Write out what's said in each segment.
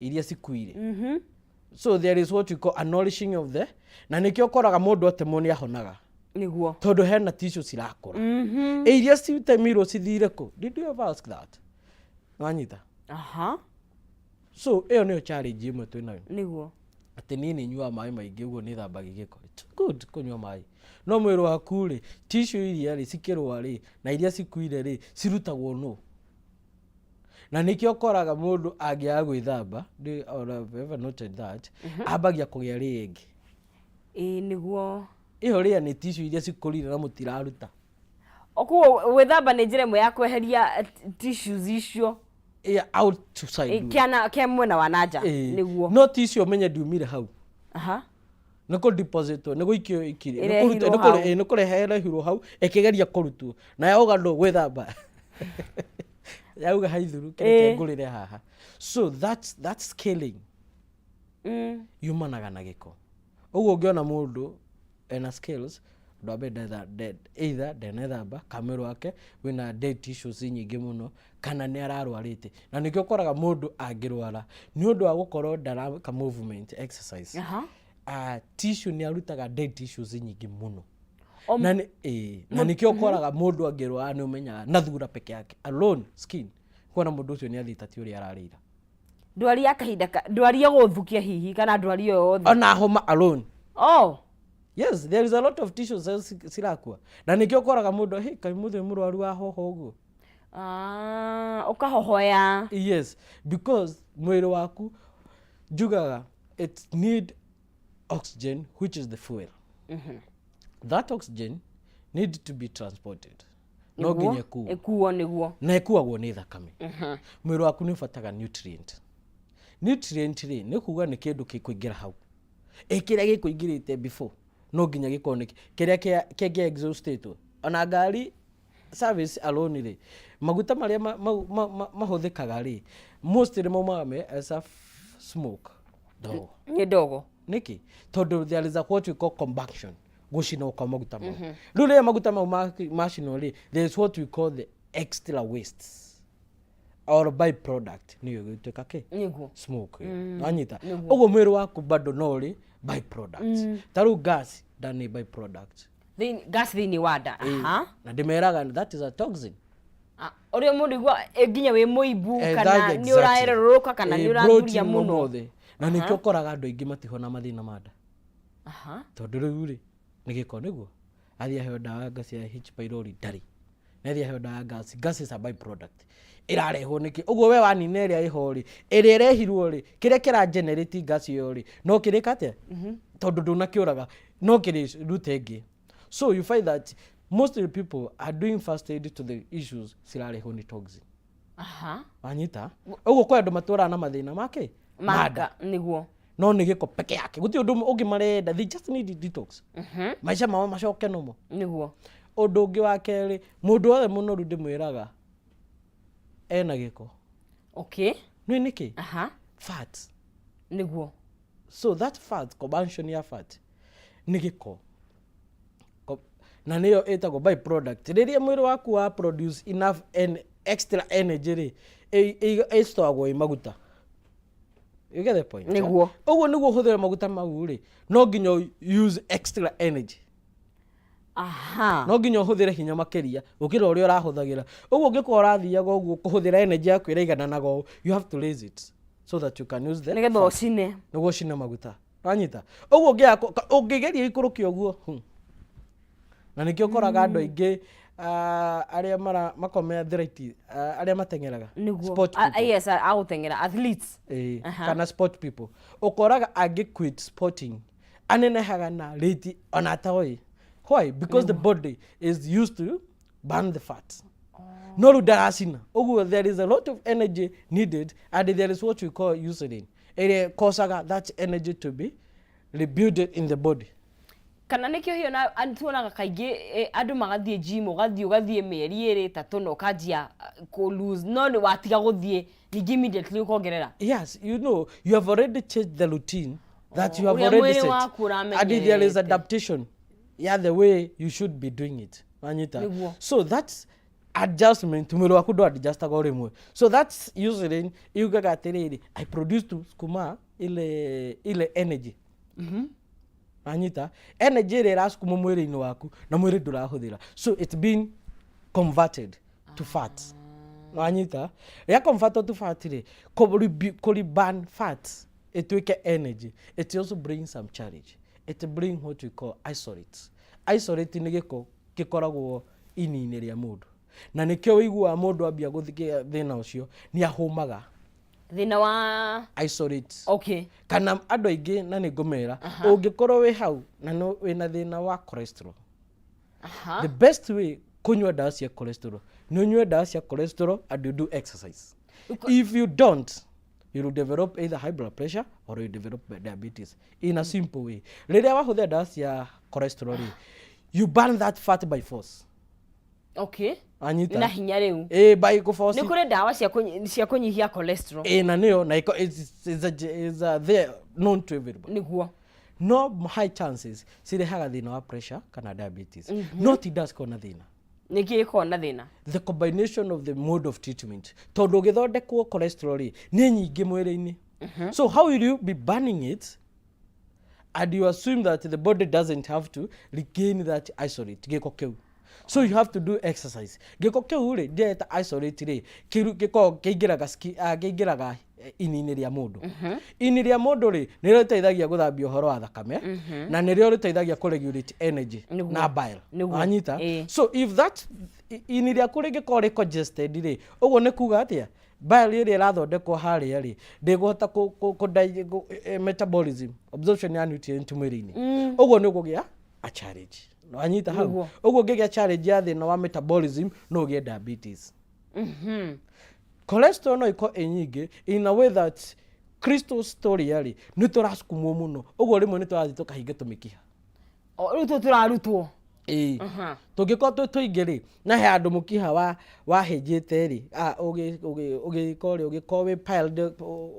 Iria cikuire. So there is what we call a nourishing of the, na nĩkĩo ũkoraga mũndũ atemwo nĩ ahonaga, tondũ hena tissue cirakũra. Ĩ iria citemirwo cithire kũ? Did you ever ask that? Wanyita? Aha. So ĩyo nĩyo challenge ĩmwe twĩ nayo, atĩ niĩ nĩ nyuaga maĩ maingĩ, ũguo nĩ thambagia gĩko. It's good kũnyua maĩ, no mwĩrĩ waku rĩ, tissue iria rĩ cikĩrũa rĩ na iria cikuire rĩ, cirutagwo nũ? Na nĩkĩo ũkoraga mũndũ angĩaga gwĩthamba, or have ever noted that, ambagia kũgĩa rĩ ĩngĩ. Ĩĩ, nĩguo. Ĩyo rĩa nĩ tissue iria cikũrire na mũtiraruta. Koguo gwĩthamba nĩ njĩra ĩmwe ya kweheria tissues icio. Yeah, outside. Kĩana kĩa mwena wa nanja. Ĩĩ. Nĩguo. No tissue ũmenye ndiumire hau, nĩ kũ depositwo, nĩ gũikio ikire, nĩ Ĩrehirwo kũrutwo, hau. ĩĩ, nĩ kũrehe ĩrehirwo hau ĩkĩgeria kũrutwo na yauga ndũ gwĩthamba, yauga haithuru kĩreke ngũrĩre haha. So that's scaling yumanaga na gĩko. Ũguo ũngĩona mũndũ ena scales, ũndũ wa mbere either ndenethamba, kana mwĩrĩ wake wĩna dead tissues nyingĩ mũno, kana nĩ ararwarĩte. Na nĩkĩo ũkoraga mũndũ angĩrwara nĩ ũndũ wa gũkorwo ndaraka movement, exercise, tissue nĩ arutaga dead tissues nyingĩ mũno. Na nĩ ĩĩ, na nĩkĩo ũkoraga mũndũ angĩrwara nĩ ũmenyaga na thura peke yake alone, skin, kuona mũndũ ũcio nĩ athiĩte ti ũrĩa ararĩira. Ndwari ya kahinda ndwari ya gũthukia hihi, kana ndwari o yothe? Ona homa alone. Oh. Yes, there is a lot of tissue cells cirakua, na nĩkĩo ũkoraga mũndũ, "Hey, kaĩ mũthĩ mũrwaru wa hoho ũguo?" Ah, ũkahohoya. Yes, because mwĩrĩ waku, njugaga, it need oxygen, which is the fuel. That oxygen need to be transported, no nginya ĩkuo. Ĩkuo, nĩguo. Na ĩkuagwo nĩ thakame. Mwĩrĩ waku nĩ ũbataga nutrient. Nutrient rĩ, nĩ kuga nĩ kĩndũ gĩkũingĩra hau. Ĩ kĩrĩa gĩkũingĩrĩte before no nginya gĩkorwo nĩ kĩrĩa kĩngĩ exhaustĩtwo. Ona ngari service alone rĩ, maguta marĩa mahũthĩkaga rĩ, mostly maumaga me as a smoke, ndogo. Nĩ ndogo. Nĩkĩ? Tondũ there is a what we call combustion, gũcinwo kwa maguta mau. Rĩu rĩrĩa maguta mau macinwo rĩ, there is what we call the extra wastes or byproduct, nĩyo ĩgũtuĩka kĩ? Smoke ĩyo. Wanyita? Ũguo mwĩrĩ waku bado no ũrĩ byproducts. Ta rĩu gas nda nĩ byproduct. Gas thĩinĩ wa nda? Ĩĩ. Aha. Na ndĩmeraga that is a toxin. Ah, ũrĩa mũndũ igua nginya wĩ mũimbu, kana nĩ ũraerũrũka, kana nĩ ũrathuria bloating mũno. Mothe. Na nĩkĩo ũkoraga andũ aingĩ matihona mathĩna ma nda, tondũ rĩu rĩ nĩ gĩko. Nĩguo athiĩ aheo ndawa anga cia H pylori ndarĩ, na athiĩ aheo ndawa ya gas. Gas is a byproduct ĩrarehwo nĩkĩ? Ũguo we wanina ĩrĩa ĩho rĩ, ĩrĩa ĩrehirwo rĩ, kĩrĩa kĩra generate gas ĩyo rĩ, no kĩrĩka atĩa? Tondũ ndũnakĩũraga, no kĩrĩrute ĩngĩ. So you find that most of the people are doing first aid to the issues cirarehwo nĩ toxin. Wanyita? Ũguo kwĩ andũ matũraga na mathĩna make ma nda. Maka nĩguo. No nĩ gĩko peke yake, gũtirĩ ũndũ ũngĩ marenda. They just need detox, maica mao macoke nomo. Ũndũ ũngĩ wa kerĩ, mũndũ wothe mũnoru ndĩmwĩraga ena gĩko. Nĩ nĩkĩ? Fat. So that fat, combustion ya fat nĩ gĩko. Na nĩyo ĩtagwo byproduct. Rĩrĩa mwĩrĩ waku wa produce enough extra energy rĩ, ĩstoagwo ĩ maguta. You get the point, eh? Nĩguo. Ũguo nĩguo ũhũthĩre maguta mau rĩ, no nginya use extra energy. No nginya ũhũthĩre hinya makĩria gũkĩra ũrĩa ũrahũthagĩra. Ũguo ũngĩkorwo ũrathiaga ũguo kũhũthĩra energy yaku ĩraigananaga ũũ, you have to raise it so that you can use the nĩgetha fat. Ũcine. Nĩguo ũcine maguta. Wanyita? Ũguo ũngĩgeria ikũrũke ũguo, Na nĩkĩo ũkoraga andũ aingĩ, arĩa mara makome arthritis, arĩa mateng'eraga, sport people. Yes, agũteng'era, athletes. Ĩĩ, kana sport people, ũkoraga angĩ quit sporting anenehaga na rate ona atoĩ. Why? Because the body is used to burn the fat, no rĩu ndaracina. Ũguo there is a lot of energy needed, and there is what we call insulin ĩrĩa causaga that energy to be rebuilt in the body. Kana nĩkĩo hiyo na tuonaga kaingĩ andũ magathiĩ gym, ũgathiĩ mĩeri 2, 3 na ũkanjia kũ lose, no nĩ watiga gũthiĩ ningĩ immediately ũkongerera. Yes, you know, you have already changed the routine that you have Ũrĩa already mwĩrĩ set, waku and there is ũramenyerete. adaptation, yeah, the way you should be doing it. Wanyita? Nĩguo. So that's Adjustment, mwĩrĩ waku ndũ adjustaga o rĩmwe. So that's usually yugaga atĩrĩrĩ, I produce to sukuma ile energy. Anyita energy ĩrĩa ĩracukuma mwĩrĩ-inĩ waku na mwĩrĩ ndũrahũthĩra, so it's been converted to fat. Wanyita? Ya converted to fat rĩ, kũri burn fat ĩtuĩke energy, it also brings some challenge. It bring what we call isolates. Isolate nĩ gĩko gĩkoragwo ini-inĩ rĩa mũndũ, na nĩkĩo wĩiguaga mũndũ ambia gũthikĩa thĩna ũcio nĩ ahũmaga. Thĩna wa Isolate. Kana andũ aingĩ, na nĩ ngũmera, ũngĩkorwo wĩ hau na no wĩna thĩna wa cholesterol, the best way kũnyua ndawa cia cholesterol nĩ ũnyue ndawa cia cholesterol and you do exercise. If you don't, you will develop either high blood pressure or you develop diabetes. In a simple way, rĩrĩa wahũthĩra ndawa cia cholesterol rĩ, you burn that fat by force. Anyita? Na hinya rĩu. Ĩ, by kũforce. Nĩ kũrĩ ndawa cia kũnyihia cholesterol. Ĩ, na nĩyo na it's a, there known to everybody. No high chances cirehaga thĩna wa pressure kana diabetes, no ti ndawa cikoragwo na thĩna. Nĩkĩ ĩkoragwo na thĩna? The combination of the mode of treatment, tondũ ũgĩthondekwo cholesterol rĩ, nĩ nyingĩ mwĩrĩ-inĩ. So how will you be burning it and you assume that the body doesn't have to regain that isolate, gĩko kĩu? So you have to do exercise. Gĩko kĩu rĩ, ndĩreta isolate rĩ, kĩru gĩkoragwo kĩingĩraga ini-inĩ rĩa mũndũ. Ini rĩa mũndũ rĩ, nĩrĩo rĩteithagia gũthambia ũhoro wa thakame na nĩrĩo rĩteithagia kũregulate energy na bile. Wanyita? Ĩĩ. So if that ini rĩaku rĩngĩkorwo rĩ congested rĩ, ũguo nĩ kuga atĩa? Bile ĩrĩa ĩrathondekwo harĩa rĩ, ndĩgũhota metabolism, absorption ya nutrient mwĩrĩ-inĩ. Ũguo nĩ ũkũgĩa a challenge. Wanyita hau? Nĩguo. Ũguo ũngĩgĩa challenge ya thĩna wa metabolism, no ũgĩe diabetes. Cholesterol no ĩkorwo ĩ nyingĩ in a way that crystals tũrĩa rĩ, nĩ tũracukumwo mũno, ũguo rĩmwe nĩ tũrathiĩ tũkahinga tũmĩkiha. O, rĩu tũ tũrarutwo. Ĩĩ. Tũngĩkorwo twĩ tũingĩ rĩ, na he handũ mũkiha wa wahĩnjĩte rĩ, ũgĩkorwo rĩ, ũgĩkorwo wĩ piled,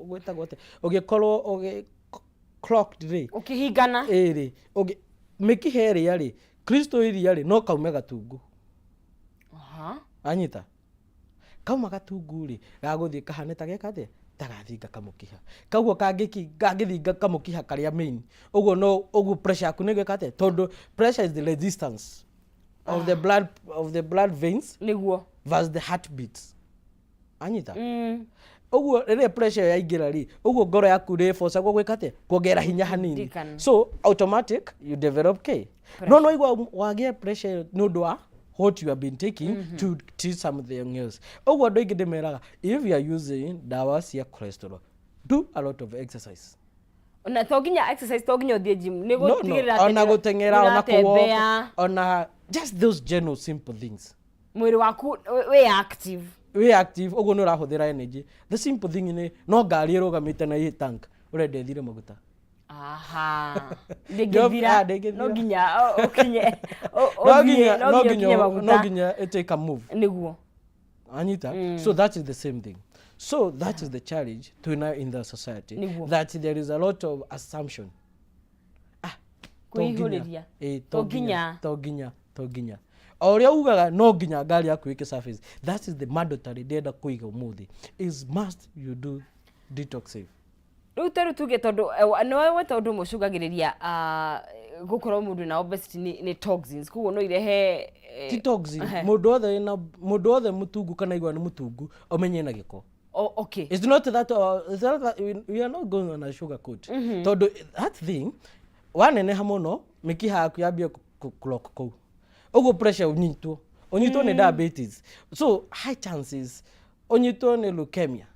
gwĩtagwo atĩa, ũgĩkorwo ũgĩ clogged rĩ. Ũkĩhingana. Ĩĩ rĩ, mĩkiha ĩrĩa rĩ, crystal iria rĩ, no kaume gatungu. Anyita? Kauma gatungu rĩ, gagũthiĩ kahane ta geka atĩa, ta gathinga kamũkiha. Koguo kangĩthinga kamũkiha karĩa main, ũguo no ũguo pressure yaku nĩ ĩgwĩka atĩa? Tondũ pressure is the resistance of the blood veins versus the heartbeat. Anyita? Ũguo rĩrĩa pressure ĩyo yaingĩra rĩ, ũguo ngoro yaku rĩ forcagwo gwĩka atĩa? Kuongerera hinya hanini. Ndikana. So automatic you develop k no igua wagĩa pressure ĩyo nĩ ũndũ wa what you have been taking to treat something else. Ũguo andũ aingĩ ndĩmeraga, if you are using ndawa cia cholesterol, do a lot of exercise. Na to nginya exercise, to nginya ũthiĩ gym, nĩ No, gũtigĩrĩra atĩ ona gũteng'era, ona kũwalk, nĩũratembea. Ona just those general simple things. Mwĩrĩ waku wĩ active. Wĩ active, ũguo nĩ ũrahũthĩra energy. The simple thing nĩ no ngari ĩrũgamĩte na ĩ tank, ũrenda ĩthire maguta. Aha, ndĩngĩthira. Ah, ndĩngĩthira. No nginya ũkinye No ũthiĩ, nginya no no nginya ũkinye nginya no maguta. nginya it take a move. Anyita? So that is the same thing. So that is the challenge to now in the society, that there is a lot of assumption, ah, to nginya. Kwĩihũrĩria. Ĩ, To to nginya. Nginya. To nginya o ũrĩa ugaga no nginya ngari yaku ĩke service. That is the mandatory ndĩrenda kũiga ũmũthĩ, is must you do detox safe. Rĩu ta rĩu tuge, tondũ nĩwe weta ũndũ ũmwe ũcũngagĩrĩria gũkorwo mũndũ na obesity nĩ toxins, koguo no irehe Ti toxin. Mũndũ wothe wĩna, mũndũ wothe mũtungu kana igua nĩ mũtungu, ũmenye na gĩko. It's not that we are not going on a sugar coat, tondũ that thing waneneha mũno, mĩkiha yaku yambia clock kũu, ũguo pressure ũnyitwo nĩ diabetes, so high chances ũnyitwo nĩ leukemia.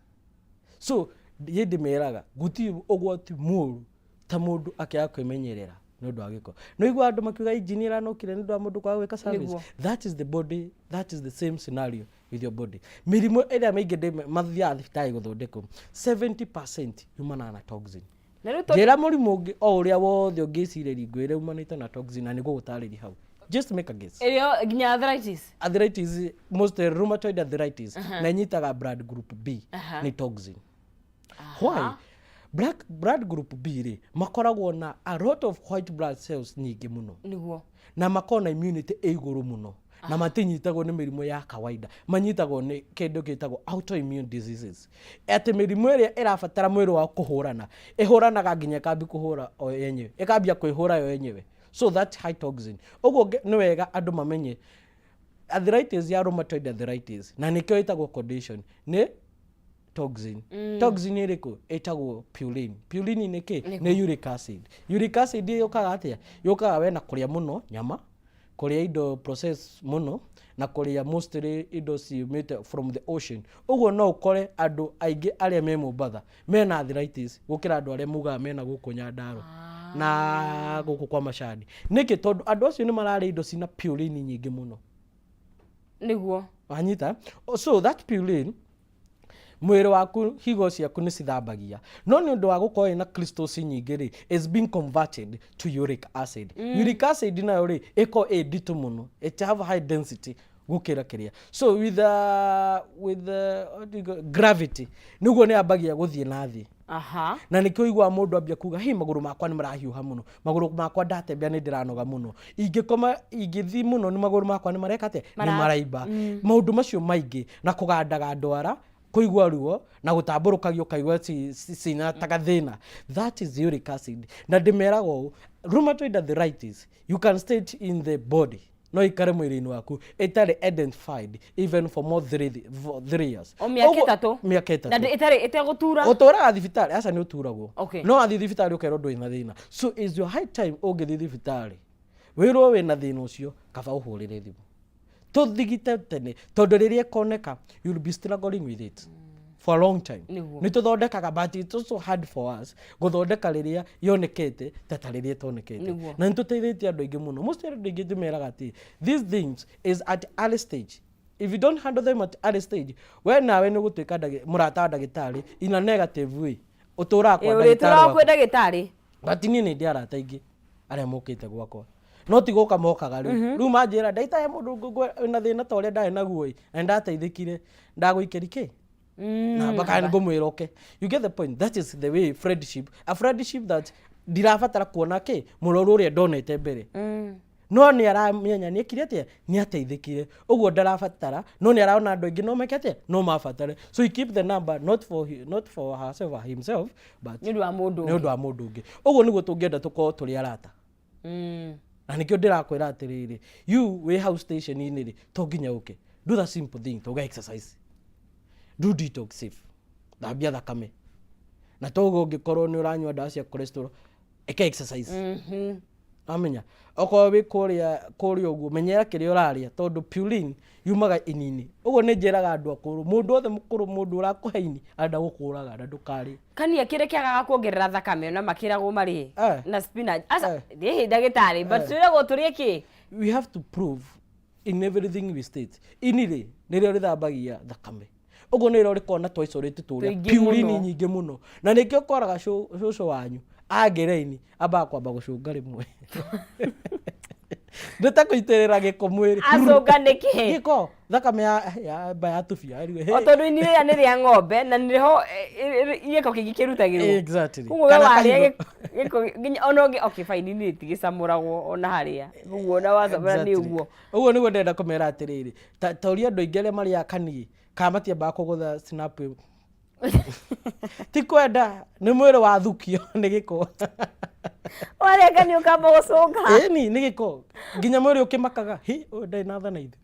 So ye ndĩmeraga gũtirĩ ũgwati mũru ta mũndũ akĩaga kwĩmenyerera nĩ ũndũ wa gĩko. Nĩ ũigua andũ makiuga injini ĩranũkire nĩ ũndũ wa mũndũ kwaga gwĩka service. That is the body. That is the same scenario with your body. Mĩrimũ ĩrĩa mĩingĩ mathiaga thibitarĩ gũthondekwo, 70% yumanaga na toxin. Na rĩu tondũ Njĩra mũrimũ ũngĩ o ũrĩa wothe ũngĩcirĩria ngwĩre umanĩte na toxin, na nĩguo gũtarĩria hau, just make a guess. Ĩrĩa nginya arthritis. Arthritis, most rheumatoid arthritis, na ĩnyitaga blood group B. Nĩ toxin. Why? Black, blood group B rĩ, makoragwo na a lot of white blood cells nyingĩ mũno na makoragwo na immunity ĩ igũrũ mũno. Na matinyitagwo nĩ mĩrimũ ya kawaida, manyitagwo nĩ kĩndũ gĩtagwo autoimmune diseases, atĩ mĩrimũ ĩrĩa ĩrabatara mwĩrĩ wa kũhũrana ĩhũranaga nginya ĩkambia kũhũra o yenyewe, ĩkambia kwĩhũra yo yenyewe. So that high toxin. Ũguo nĩ wega andũ mamenye arthritis ya rheumatoid arthritis, na nĩkĩo ĩtagwo condition, nĩ toxin. Toxin ĩrĩkũ? Ĩtagwo purine. Purine nĩ kĩ? Nĩ uric acid. Uric acid yũkaga atĩa? Yũkaga wena kũrĩa mũno nyama, kũrĩa indo process mũno, na kũrĩa mostly indo ciumĩte from the ocean. Ũguo no ũkore andũ aingĩ arĩa me Mombatha mena arthritis gũkĩra andũ arĩa mugaga mena gũkũ Nyandarua na gũkũ kwa Macani. Nĩkĩ? Tondũ andũ acio nĩ mararĩa indo cina purine nyingĩ mũno. Wanyita? So that purine, mwĩrĩ waku, higo ciaku nĩ cithambagia, no nĩ ũndũ wa gũkorwo ĩna crystals nyingĩ rĩ, is being converted to uric acid. Uric acid nayo rĩ, ĩkorwo ĩ nditũ mũno, it have high density gũkĩra kĩrĩa. So with the, what do you call, gravity, nĩguo nĩ yambagia gũthiĩ na thĩ. Na nĩkĩo ũiguaga mũndũ ambia kuga, "Hi, magũrũ makwa nĩ marahiũha mũno, magũrũ makwa ndatembea nĩ ndĩranoga mũno, ingĩkoma, ingĩthiĩ mũno nĩ magũrũ makwa nĩ mareka atĩa, nĩ maraimba." Maũndũ macio maingĩ na kũgandaga ndwara, kũigua ruo na gũtambũrũkagio, ũkaigua cina ta gathĩna, that is uric acid. Na ndĩmeraga ũũ, rheumatoid arthritis, you can state in the body, no ikare mwĩrĩ-inĩ waku ĩtarĩ identified even for more for 3 years. O mĩaka Ũguo- 3. Mĩaka 3. Na ĩtarĩ ĩtegũtura. Ũtũraga thibitarĩ? Aca, nĩ ũturagwo. No wathiĩ thibitarĩ ũkerwo ndũrĩ na thĩna. So is your high time ũngĩthiĩ thibitarĩ wĩrwo wĩna thĩna ũcio, kaba ũhũrĩre thimũ tũthigite tene, tondũ rĩrĩa ĩkoneka, you'll be struggling with it for a long time. Nĩ tũthondekaga, but it's also hard for us gũthondeka rĩrĩa yonekete ta rĩrĩa ĩtonekete. Na nĩ tũteithĩtie andũ aingĩ mũno. Most andũ aingĩ ndĩmeraga atĩ these things is at early stage. If you don't handle them at early stage, we nawe nĩ ũgũtuĩka mũrata wa ndagĩtarĩ in a negative way, ũtũraga kwa ndagĩtarĩ Ũrĩtũraga waku. Kwĩ ndagĩtarĩ. But niĩ nĩ ndĩ arata aingĩ arĩa mokĩte gwakwa, no ti gũka mokaga rĩu. Rĩu manjĩra, "Ndagĩtarĩ, mũndũ wĩna thĩna ta ũrĩa ndarĩ naguo ĩ, na nĩndateithĩkire, ndagũikĩri kĩ namba kana ngũmwĩra oke." You get the point? That is the way friendship, a friendship that ndirabatara kuona kĩ mũrwaru ũrĩa ndonete mbere, no nĩ aramenya nĩ ekire atĩa, nĩ ateithĩkire, ũguo ndarabatara, no nĩ arona andũ aingĩ no meke atĩa, no mabatare. So he keep the number not for herself or himself, but nĩ ũndũ wa mũndũ. Nĩ ũndũ wa mũndũ ũngĩ. Ũguo nĩguo tũngĩenda tũkorwo tũrĩ arata. Na nĩkĩo ndĩrakwĩra atĩrĩrĩ, you wĩ hau station-inĩ rĩ, to nginya ũke. Do the simple thing, tuga exercise, do detox safe, thambia thakame. Na toguo ũngĩkorwo nĩ ũranyua ndawa cia cholesterol, ĩka exercise. Amenya okorwo wĩ kũrĩa kũrĩa ũguo, menyera kĩrĩa ũrarĩa, tondũ purine yumaga ini-inĩ. Ũguo nĩ njĩraga andũ akũrũ, mũndũ wothe mũkũrũ, mũndũ ũrakũhe ini arenda gũkũraga na ndũkarĩe. Kania kĩrĩa kĩagaga kuongerera thakame ona makĩragwo marĩe na spinach aca. Ĩhĩ, ndagĩtarĩ, but twĩragwo tũrĩe kĩ? We have to prove in everything we state. Ini rĩ, nĩrĩo rĩthambagia thakame, ũguo nĩrĩo rĩkoragwo na twaicũrĩte tũrĩa Tũingĩ purine mũno. nyingĩ mũno. Na nĩkĩo ũkoraga cũcũ wanyu angĩra ini, ambaga kwamba gũcũnga rĩmwe, nĩ ta kũitĩrĩra gĩko mwĩrĩ. Acũnga nĩkĩ? Gĩko, thakame ya mba ya tubia. O tondũ ini rĩrĩa nĩ rĩa ng'ombe na nĩho gĩko kĩingĩ kĩrutagĩrwo. Koguo we Kana warĩa kahigo. Gĩko nginya ona ũngĩ, okay fine, ini rĩtigĩcamũragwo ona harĩa, koguo ona wacamũra nĩ ũguo. Ũguo nĩguo ndĩrenda kũmera atĩrĩrĩ, ta ũrĩa andũ aingĩ arĩa marĩaga kanie kana matiambaga kũgũtha snap ĩyo, ti kwenda, nĩ mwĩrĩ wathukio nĩ gĩko. Warĩa kani ũkamba gũcũnga. Ĩni, nĩ gĩko, nginya mwĩrĩ ũkĩmakaga, hi, ũyũ ndarĩ na thana ithe.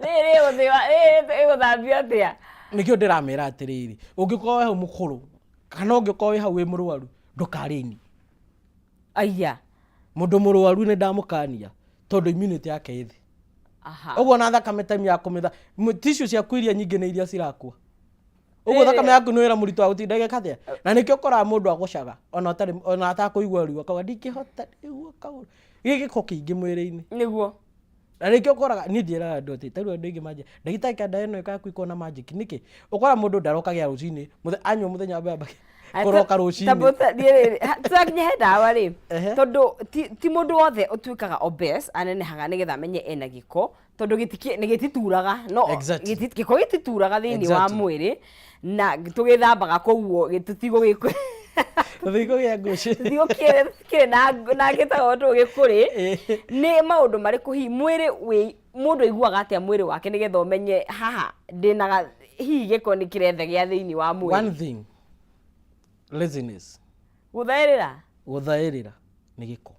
Rĩrĩ rĩgũthĩwa, rĩrĩ rĩgũthambio atĩa? Nĩkĩo ndĩramera atĩrĩrĩ, ũngĩkorwo wĩ hau mũkũrũ kana ũngĩkorwo wĩ hau wĩ mũrwaru, ndũkarĩe ini. Aya. Mũndũ mũrwaru nĩ ndamũkania, tondũ immunity yake ĩ thĩ. Ũguo na thakame time ya kũmĩtha tissue ciaku iria nyingĩ nĩ iria cirakua. Ũguo thakame yaku nĩ wĩra mũritũ wa gũtinda ĩgĩka atĩa. Na nĩkĩo ũkoraga mũndũ agũcaga ona ũtarĩ ona atakũigua ruo, akauga, "Ndingĩhota, ndĩigua kaũndũ." Gĩ gĩko kĩingĩ mwĩrĩ-inĩ. Na nĩkĩo ũkoraga niĩ njĩraga andũ atĩ tarĩu andũ aingĩ manjia, "Ndagĩtarĩ, kanda ĩno yaku ĩkoragwo na magic nĩkĩ?" Ũkora mũndũ ndarokagia rũcinĩ, anyua mũthenya wa mbere, ambagia kũroka rũcinĩ. Tũrakinya he ndawa rĩ, tondũ ti mũndũ wothe ũtuĩkaga obese, anenehaga nĩgetha amenye ena gĩko, tondũ nĩ gĩtituraga no gĩko gĩtituraga thĩinĩ wa mwĩrĩ na tũgĩthambaga, koguo tũtigũgĩkũ. Tũthiĩ kũgĩa ngũcĩ. Tũthiĩ gũkĩrĩ na gĩtagwo tũgĩkũrĩ. Nĩ maũndũ marĩkũ hihi mwĩrĩ wĩ mũndũ aiguaga atĩa mwĩrĩ wake nĩgetha ũmenye haha ndĩna hihi gĩko nĩ kĩrethegea thĩinĩ wa mwĩrĩ? One thing, laziness. Gũthaĩrĩra. Gũthaĩrĩra nĩ gĩko.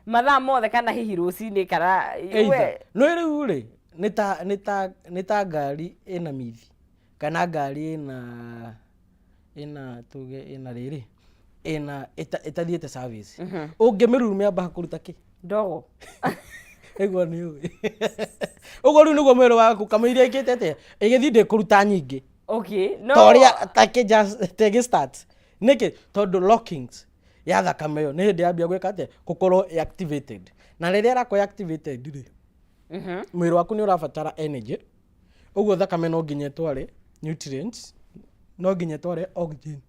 Mathaa mothe kana hihi rũcinĩ kana Either. No rĩu rĩ, nĩ ta ngari ĩna mithi kana ngari ĩna tuge ĩna rĩrĩ ĩna ĩtathiĩte service. Ũngĩmĩrurumia ambaga kũruta kĩ? Ndogo. Ĩguo nĩ ũĩ. Ũguo rĩu nĩguo mwĩrĩ waku kamũira ĩkĩte atĩa ĩgĩthiĩ ndĩkũruta nyingĩ. Okay, no Ta ũrĩa ta ĩgĩ start. Nĩkĩ? Tondũ lockings ya thakame ĩyo nĩ hĩndĩ yambia gwĩka atĩa? Gũkorwo ĩ activated. Na rĩrĩa ĩrakorwo ĩ activated rĩ, mwĩrĩ waku nĩ ũrabatara energy. Ũguo thakame no nginya ĩtware nutrients, no nginya ĩtware oxygen.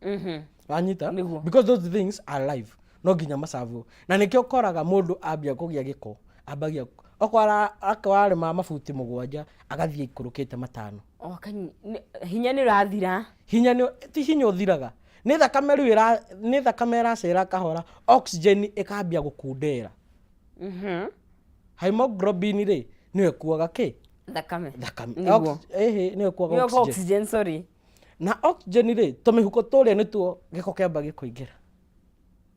Wanyita? Nĩguo. Because those things are life. No nginya macavwo. Na nĩkĩo ũkoraga mũndũ ambia kũgĩa gĩko, ambagia okorwo ararĩma mabuti 7 agathiĩ aikũrũkĩte 5. O, hinya nĩ ũrathira. Hinya nĩ, ti hinya ũthiraga. Nĩ thakame rĩu ĩra, nĩ thakame ĩracera kahora, oxygen ĩkambia gũkundera. Hemoglobin rĩ, nĩyo ĩkuaga kĩ? Thakame. Thakame. Nĩguo. Ĩhĩ, nĩyo ĩkuaga Nĩyo oxygen. Oxygen, sorry. Na oxygen rĩ, tũmĩhuko tũrĩa nĩtuo gĩko kĩamba gĩkũingĩra.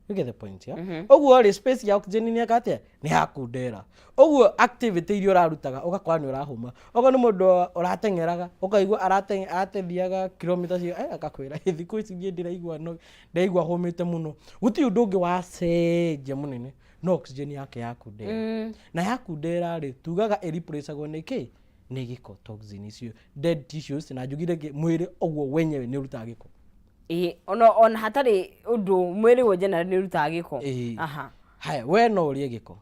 You get the point, yeah? Ũguo rĩ, space ya oxygen nĩ ĩka atĩa? Nĩ yakundera. Ũguo activity iria ũrarutaga ũgakora nĩ ũrahũma. Okorwo nĩ mũndũ ũrateng'eraga, ũkaigua arathiaga kilomita cia, agakwĩra thikũ ici niĩ ndĩraigua no, ndĩraigua hũmĩte mũno. Gũtirĩ ũndũ ũngĩ wacenjia mũnene, no oxygen yake yakundera. Na yakundera rĩ, tugaga ĩreplaceagwo nĩ kĩ? Nĩ gĩko, toxin icio, dead tissues, na njugire mwĩrĩ ũguo wenyewe nĩ ũrutaga gĩko. Ĩĩ, ona hatarĩ ũndũ mwĩrĩ wo generally nĩ ũrutaga gĩko. Ĩĩ. Aha. Haya, we no ũrĩe gĩko.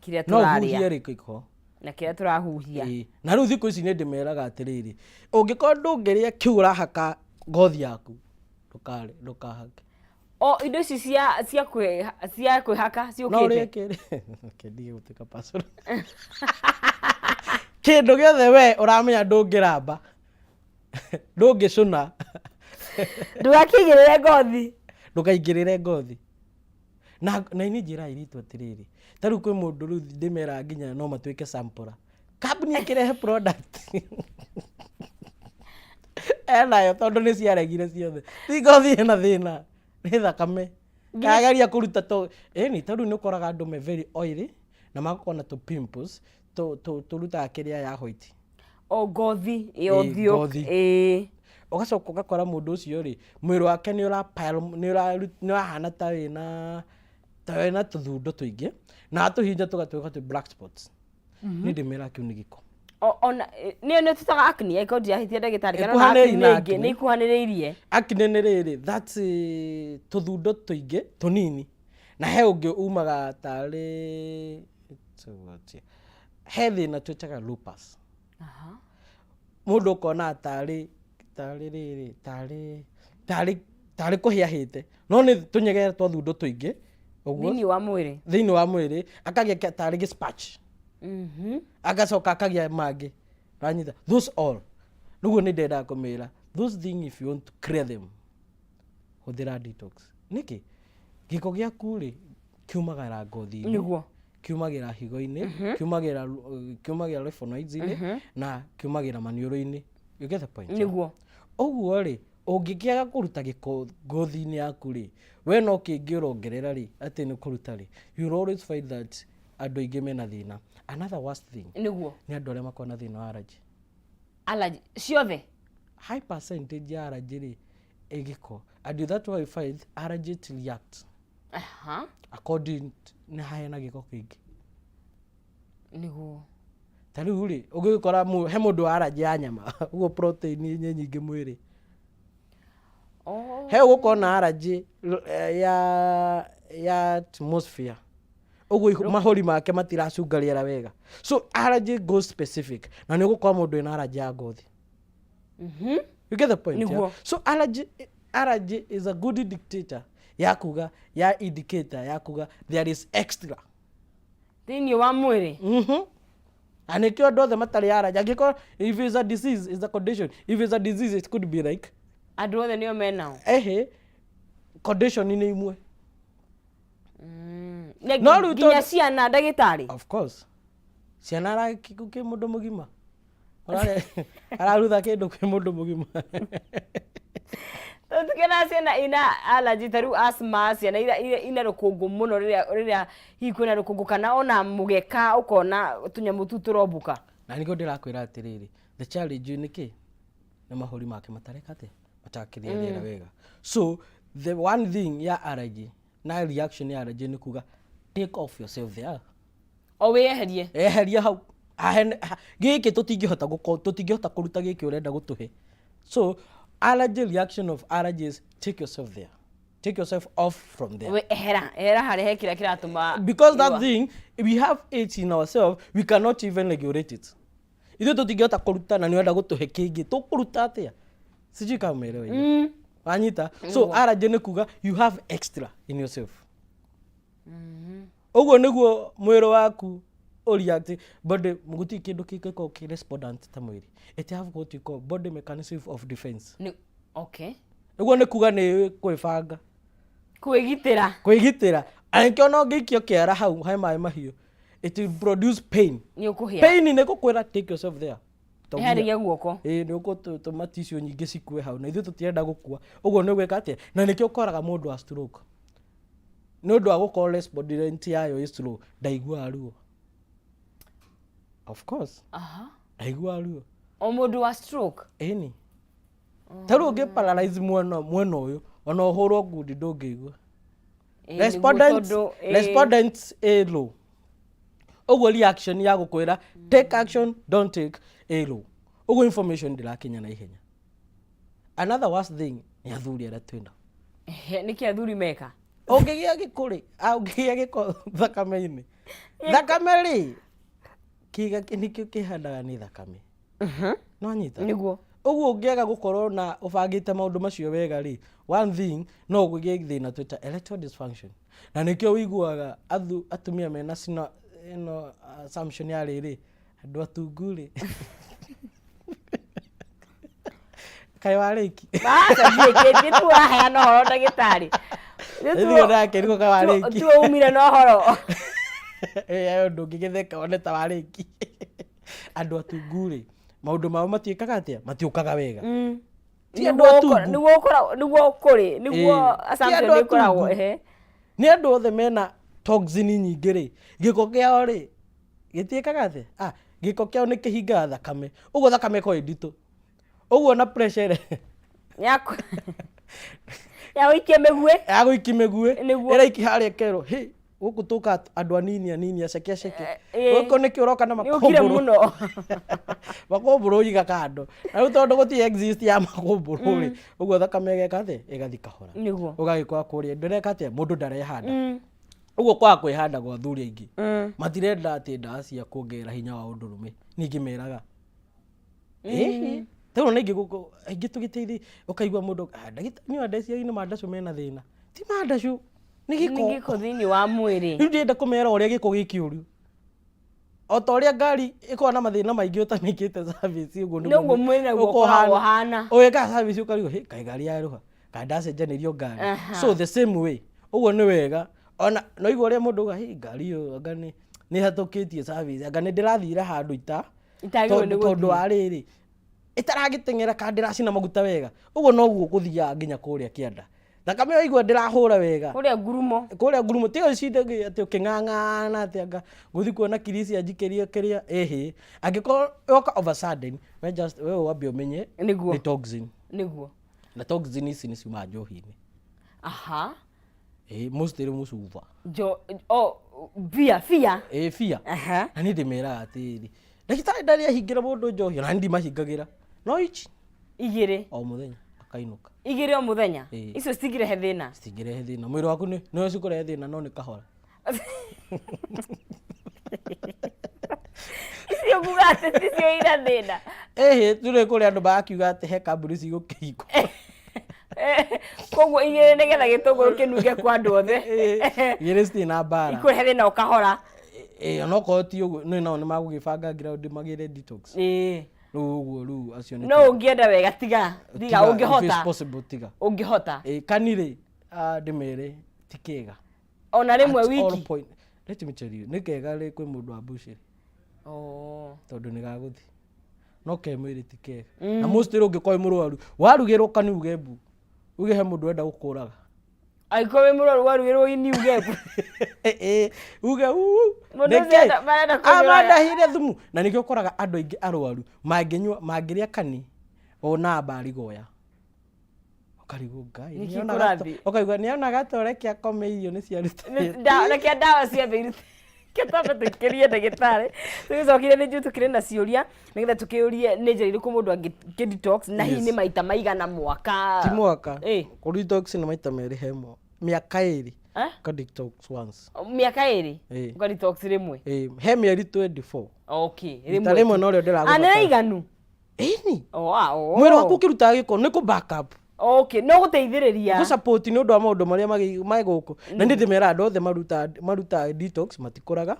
Kĩrĩa No tũrarĩa. ũhuhie rĩ gĩko. Na kĩrĩa tũrahuhia. Ĩĩ. Na rĩu thikũ ici nĩ ndĩmeraga atĩrĩrĩ, ũngĩkorwo ndũngĩrĩa kĩu ũrahaka ngothi yaku, ndũkahake. O indo ici cia kwĩhaka No ũrĩe ciũkĩte. kĩrĩ. Okay, ndige gũtuĩka personal. Kĩndũ gĩothe we ũramenya ndũngĩramba, ndũngĩcũna. Ndũgakĩigĩrĩre ngothi. Ndũkaingĩrĩre ngothi. Na ini njĩra airĩtu atĩrĩrĩ, ta rĩu kwĩ mũndũ rĩu ndĩmeraga nginya no matuĩke sampler. Kambuni ĩkĩrehe product enayo tondũ nĩ ciaregire ciothe. Ti ngothi ĩna thĩna, nĩ thakame. Yageria kũruta to, ĩni ta rĩu nĩ ũkoraga andũ me very oily na magakorwo na tũ pimples tũrutaga kĩrĩa ya white. O ngothi ya Ĩĩ, ũthiũ. ngothi. Ĩĩ. Ũgacoka ũgakora mũndũ ũcio rĩ, mwĩrĩ wake nĩ ũra pile, nĩ ũrahana ta wĩna tũthundo tũingĩ, na atũhinja tũgatuĩka twĩ black spots. Niĩ ndĩmeraga kĩu nĩ gĩko. Ona nĩyo nĩ tũtaga acne, angĩkorwo ndirahĩtia ndagĩtarĩ, kana ona Ĩkuhanĩrĩirie acne na nĩ ingĩ, acne. nĩ ikuhanĩrĩirie. Acne nĩ rĩrĩ, that's tũthundo tũingĩ tũnini, na he ũngĩ umaga tarĩ he thĩna twĩtaga lupus. Mũndũ ũkona tarĩ tarĩ rĩrĩ tarĩ tarĩ tarĩ kũhĩa hĩte, no nĩ tũnyegere twa thundo tũingĩ ũguo Thĩinĩ wa mwĩrĩ. Thĩinĩ wa mwĩrĩ, akagĩa tarĩ gĩ spatch, agacoka akagĩa mangĩ. Wanyita? Those all nĩguo nĩ ndendaga kũmĩra, those thing, if you want to clear them, hũthĩra detox. Nĩkĩ? Gĩko gĩaku rĩ, kiumagĩra ngothi-inĩ, kiumagĩra higo-inĩ, kiumagĩra lymph nodes-inĩ na kiumagĩra maniũrũ-inĩ. You get the point, yeah? Nĩguo. Ũguo rĩ, ũngĩkĩaga kũruta gĩko ngothi-inĩ yaku rĩ, we no kĩngĩ ũrongerera rĩ, atĩ nĩ kũruta rĩ, you will always find that andũ aingĩ mena thĩna. Another worst thing nĩ andũ arĩa makoragwo na thĩna wa allergy. Allergy ciothe. High percentage ya allergy rĩ, ĩ gĩko, and that's why you find allergy to react according nĩ hena gĩko kĩingĩ. Ta rĩu rĩ, ũngĩgĩkora he mũndũ wa allergy ya nyama, ũguo protein nĩ nyingĩ mwĩrĩ. Oh. He ũgũkorwo na allergy ya atmosphere, ũguo mahũri make matiracunga rĩera wega. So allergy goes specific, na nĩ ũgũkora mũndũ wĩna allergy ya ngothi. You get the point, yeah? Nĩguo. So allergy is a good dictator ya kuga, ya indicator ya kuga there is extra Thĩinĩ wa mwĩrĩ. Na nĩkĩo andũ othe matarĩ allergy, angĩkorwo if it's a disease, is a condition, if it's a disease, it could be like Andũ othe nĩo menao. Ehe, Condition nĩ imwe. Na No rĩu nginya tondũ- ciana, ndagĩtarĩ? Of course, ciana arakĩ mũndũ mũgima. Ararutha kĩndũ kwĩ mũndũ mũgima. Tukĩona ciana ina allergy, ta rĩu asthma, ciana iria ina rũkũngũ mũno, rĩrĩa hihi kwĩna rũkũngũ kana ona mũgeka, ũkona tũnyamũ tu tũrombũka. Na nĩguo ndĩrakwĩra atĩrĩrĩ, the challenge nĩ kĩ? Nĩ mahũri make matareka atĩa? Matakĩrĩa rĩera wega. So the one thing ya allergy na reaction ya allergy nĩ kuga take off yourself there. O wĩyeherie. Eheria hau. Gĩkĩ tũtingĩhota gũko tũtingĩhota kũruta gĩkĩ ũrenda gũtũhe. So allergy, reaction of allergy is take yourself there, take yourself off from there. We ehera, ehera harĩa he kĩrĩa kĩratũma. Because that thing we have it in ourselves, we cannot even regulate it. Ithuĩ tũtingĩhota kũruta na nĩ ũrenda gũtũhe kĩngĩ, tũkũruta atĩa? Sijui kama umeelewa hiyo. Wanyita? So allergy nĩ kuga you have extra in yourself. Ũguo nĩguo mwĩrĩ waku ũreact. Body, gũtirĩ kĩndũ kĩngĩkorwo kĩ respondent ta mwĩrĩ. It have what you call body mechanism of defense. Nĩ okay. Ũguo nĩ kuga nĩ kwĩbanga. Kwĩgitĩra. Kwĩgitĩra. Angĩkorwo no ũngĩikio kĩara hau he maĩ mahiũ, it will produce pain. Nĩ ũkũhĩa. Pain nĩ gũkwĩra take yourself there. Eheria guoko. Ĩĩ, nĩ ũgũtũma tissue nyingĩ cikue hau, na ithuĩ tũtirenda gũkua. Ũguo nĩ ũgwĩka atĩa? Na nĩkĩo ũkoraga mũndũ wa stroke, nĩ ũndũ wa gũkorwo respondent yayo ĩ slow, ndaiguaga ruo. Of course. Ndaiguaga ruo. O mũndũ wa stroke? Ĩni, ta rĩu ũngĩ paralyze mwena ũyũ, ona ũhũrwo ngundi ndũngĩigua. Ĩĩ, nĩguo. Respondent Tondũ, ĩĩ. Respondent ĩ low. Ũguo reaction ya gũkwĩra take action, don't take, ĩ low. Ũguo information ndĩrakinya na ihenya. Another worst thing nĩ athuri arĩa twĩnao. Ehe, nĩkĩ athuri meka? Ũngĩgĩa gĩko rĩ, ũngĩgĩa gĩko thakame-inĩ, thakame rĩ, kĩga nĩkĩo kĩhandaga nĩ thakame. No anyita? Nĩguo. Ũguo ũngĩaga gũkorwo na ũbangĩte maũndũ macio wega rĩ, one thing no ũgĩe thĩna twĩta erectile dysfunction. Na nĩkĩo ũiguaga atumia mena cina ĩno assumption ya rĩrĩ, andũ atungu rĩ, kaĩ warĩki? Aca, ndiĩkĩtie, tu waheana ũhoro, ndagĩtarĩ. Nĩthiĩ ndakĩrigwo kaĩ warĩki. Tu umire na ũhoro. Ĩĩ, ũndũ ũngĩgĩtheka wone ta warĩki. Andũ atungu rĩ, maũndũ mao matiĩkaga atĩa? Matiũkaga wega. Ti andũ atungu. Nĩguo ũkoragwo, nĩguo kũrĩ, nĩguo. Ĩĩ. Assumption Ti andũ ĩkoragwo atungu. Nĩ andũ othe mena toxin nyingĩ rĩ, gĩko kĩao rĩ gĩtiĩkaga atĩa? Ah, gĩko kĩao nĩ kĩhingaga thakame, ũguo thakame ĩkoragwo ĩ nditũ, ũguo na pressure ĩrĩa Ya gũikia mĩguĩ. Ya gũikia mĩguĩ. Nĩguo. Ĩraikia harĩa ĩkerwo hĩ, gũkũ tũka andũ anini anini, aceke aceke. Ĩĩ. Gũkũ nĩkĩ ũroka na Nĩ ũkire makũmbũrũ? Mũno. Makũmbũrũ ũiga kando, na rĩu tondũ gũtirĩ exist ya makũmbũrũ rĩ, ũguo thakame ĩgeka atĩa? Ĩgathiĩ kahora. Ũgagĩkora kũrĩa ndĩreka atĩa? Mũndũ ndarehanda. Ũguo kwaga kwĩhanda gwa athuri aingĩ, matirenda atĩ ndawa cia kuongerera hinya wa ũndũrũme. Ningĩ meraga ĩhĩ tondũ nĩ aingĩ gũkũ, aingĩ tũgĩteithia, ũkaigua mũndũ, "Ah, ndagĩtarĩ, niĩ ndeciria nĩ mandacũ mena thĩna." Ti mandacũ, nĩ Nĩ gĩko. Gĩko thĩinĩ wa mwĩrĩ. Rĩu ndĩrenda kũmera ũrĩa gĩko gĩ kĩũru, o ta ũrĩa ngari ĩkoragwo na mathĩna maingĩ ũtamĩkĩte service, ũguo. Nĩguo mwĩrĩ naguo ũkoragwo ũhana. Ũgĩkaga service ũkarigwo, "Hĩ, kaĩ ngari yarũha, kaĩ ndacenjanĩrio ngari?" So the same way, ũguo nĩ wega ona no igua ũrĩa mũndũ uga, "Hĩ, ngari ĩyo anga nĩ hatũkĩtie service, anga nĩ ndĩrathire handũ ita Itagĩrĩirwo nĩ tondũ gũthiĩ. wa rĩrĩ ĩtaragĩteng'era kana ndĩracina maguta wega." Ũguo noguo gũthiaga nginya kũrĩa kĩanda, thakame waigua ndĩrahũra wega. Kũrĩa ngurumo. Kũrĩa ngurumo, tiga ũcinde atĩ ũkĩng'ang'ana atĩ anga ngũthiĩ kuona kirisi anjikĩrie kĩrĩa. Ĩhĩ, angĩkorwo yoka over sudden, we just we wambe ũmenye nĩ toxin. Na toxin ici nĩ ciumaga njohi-inĩ. Ĩĩ, mostly mũcuba. Njo o bia bia. Ĩĩ, bia. Na niĩ ndĩmeraga atĩrĩrĩ, ndagĩtarĩ ndarĩ ahingĩra mũndũ njohi, ona niĩ ndimahingagĩra, no ici Igĩrĩ. O mũthenya akainũka. Igĩrĩ o mũthenya? Ĩĩ. Icio citingĩrehe thĩna? Citingĩrehe thĩna, mwĩrĩ waku nĩ nĩwe cikũrehe thĩna, no nĩ kahora. Icio kuga atĩ ticio ina thĩna? Ĩhĩ, tũrĩ kũrĩ andũ marakiuga atĩ he kambuni cigũkĩhingwo. Koguo igĩrĩ nĩgetha gĩtũngũrũ kĩnunge kwa andũ othe. Igĩrĩ citirĩ na mbara. Ikũrehe thĩna o kahora. Ĩĩ, onokorwo ti ũguo, nĩ nao nĩ magũgĩbanga ground magĩre detox. Rĩu ũguo, rĩu acio nĩ No ũngĩenda wega, tiga tiga. Tiga, if it's Ũngĩhota. possible, tiga. Ũngĩhota. Ĩĩ, kani rĩ. Ndĩmere ti kega. Ona rĩmwe At all wiki? point. Let me tell you, nĩ kega rĩ kwĩ mũndũ wa mbucĩrĩ Oh. tondũ nĩ gagũthi, no ke mwĩrĩ ti kega. Na mostly ũngĩkorwo wĩ mũrwaru, warugĩrwo kani uge mbu, uge he mũndũ wenda gũkũraga. Angĩkorwo wĩ mũrwaru warugĩrwo ini uge mbu. Uge uu. Mũndũ nĩkĩ? ũcio marenda kũnjũraga. Amandahire thumu. Na nĩkĩo ũkoraga andũ aingĩ arwaru mangĩnyua, mangĩrĩa kani ona mbari goya, ũkarigwo Ngai. Nĩkĩ Nĩona kũrathiĩ? Ũkaigua nĩona gatore kĩa kome irio nĩ ciaruta. Reke ndawa ciambe irute, twambe tũikĩrie ndagĩtarĩ, tũgĩcokire nĩ njũĩ tũkĩrĩ na ciũria nĩgetha tũkĩũrie nĩ njĩra irĩkũ mũndũ angĩ detox, na hihi nĩ maita maigana mwaka? Ti mwaka. Ĩ. Kũ detox nĩ maita merĩ he mĩaka 2. Eh? Ka detox once. Mĩaka 2? Ĩ. Ũka detox rĩmwe? Ĩ, he mĩeri 24. Okay. Rita rĩmwe norĩo Ah, nĩ ndĩragũbatara. raiganu? Ĩni. Oh, ah, oh. Mwĩrĩ waku ũkĩrutaga gĩko nĩ kũ back up. Okay, no gũteithĩrĩria. Gũ support nĩ ũndũ wa maũndũ marĩa me gũkũ. Na nĩ ndĩmeraga andũ othe maruta detox matikũraga,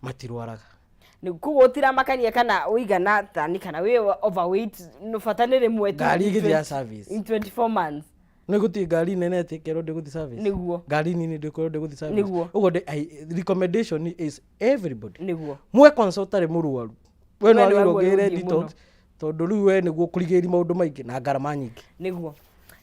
matirwaraga. Koguo ũtiramakania kana ũigana tani kana wĩ overweight, no bata nĩ rĩmwe tu. Ngari in ĩgĩthiaga 20 service. In 24 months. Nĩ gũtirĩ ngari nene atĩ ĩkerwo ndĩgũthiĩ service. Nĩguo. Ngari nini ndĩkorwo ndĩgũthiĩ service. Nĩguo. Ũguo recommendation is everybody Nĩguo. mwe kwanza ũtarĩ mũrwaru, we We no nĩ wagĩrĩirwo wagĩrĩirwo ũgĩre gũthiĩ detox, tondũ rĩu we nĩguo kũrigĩrĩria maũndũ maingĩ na ngarama nyingĩ. Nĩguo.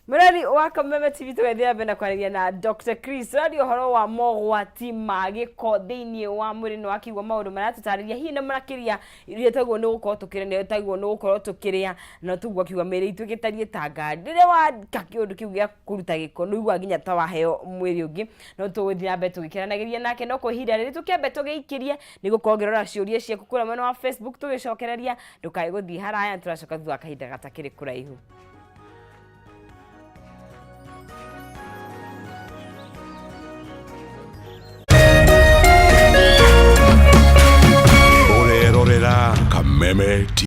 Mũrori wa Kameme TV, tũgathiĩ na mbere na kwarĩria na Dr. Chris. Tũraria ũhoro wa mogwati ma gĩko thĩinĩ wa mwĩrĩ. Nĩ wakĩigua maũndũ marĩa tũtarĩria, hihi na makĩria iria tagwo nĩ gũkorwo tũkĩrĩa, nĩ tagwo nĩ gũkorwo tũkĩrĩa, na tũguo akiuga mĩĩrĩ itũ ĩgĩtariĩ ta ngari. Rĩrĩa waka kĩũndũ kĩu gĩa kũruta gĩko, nĩ ũiguaga nginya ta waheo mwĩrĩ ũngĩ. No tũgũthiĩ na mbere tũgĩkeranagĩria nake, no kwa ihinda rĩrĩ tũkĩambe tũgĩikĩrie nĩ gũkorwo ngĩrora ciũria ciaku kũrĩa mwena wa Facebook tũgĩcokereria. Ndũkae gũthiĩ haraya, tũracoka thutha wa kahinda gatakĩrĩ kũraihu. Ũrerorera Kameme.